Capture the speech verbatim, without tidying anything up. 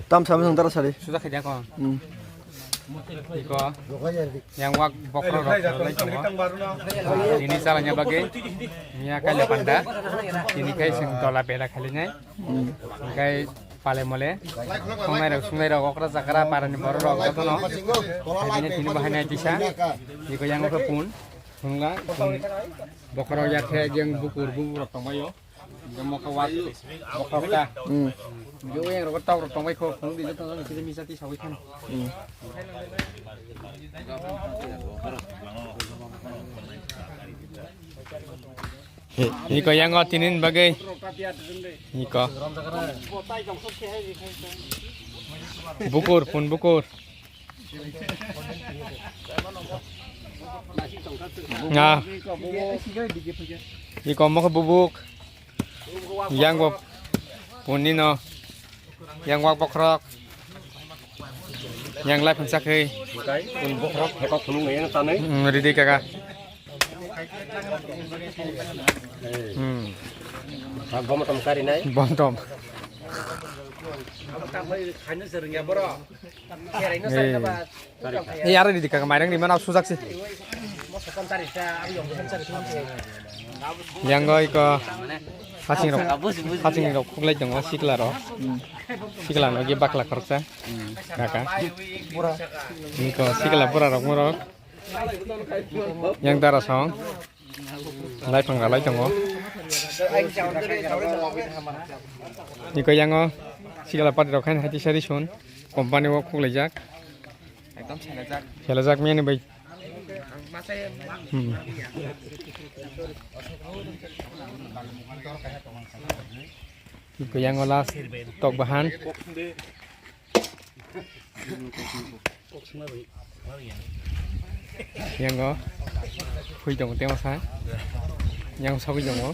Tam sam sang dara sari. Sudah kerja kau. Hmm. Iko yang wak bokrok rok lai tongo. Ini salanya bagi. Nia kaila panda. Ini kai sing tola bela kali nai. Hmm. Kai pale mole. Songnai rok sungnai rok okra chakra parani borok rok jotono. Ini tini bahai nai tisa. Iko yang ke pun. Sungla pun. Bokrok ya khe jeng bukur bukur rok tongbayo. Moka wak, moka wak. Hmm. Yo yang rokot tau rok tongbai kho, phunuk di joto jani kisa misa ti sawi khan. Hmm. Niko yango tinin bagai. Niko. Bukur, pun bukur. Nga. Iko mokhe bubuk. Yang bo punino. Yang wak bokrok. Yang lai phunsa khe. Bokrok hepa phunung yang tanai. Hmm, ridi kaka. Hmm. Bom tom kari nai. Bom tom. Ei, aro di kaka mairang ni mana sujak si. Yang goi ko haching rok, haching rok khuklai tongo sikla rok. Sikla no gi bakla khoroksa. Kaka. Ni ko sikla bura rok moro. Yang dara song. Lai phang ralai tongo. Niko yango sigala party rok haino haiti sari sun company o khuklaijak. Ekdom selajak. Selajak miyani bai. Hmm. Niko yango last tok bahan. Yango phui tongo tema sa. Yang sagwi tongo.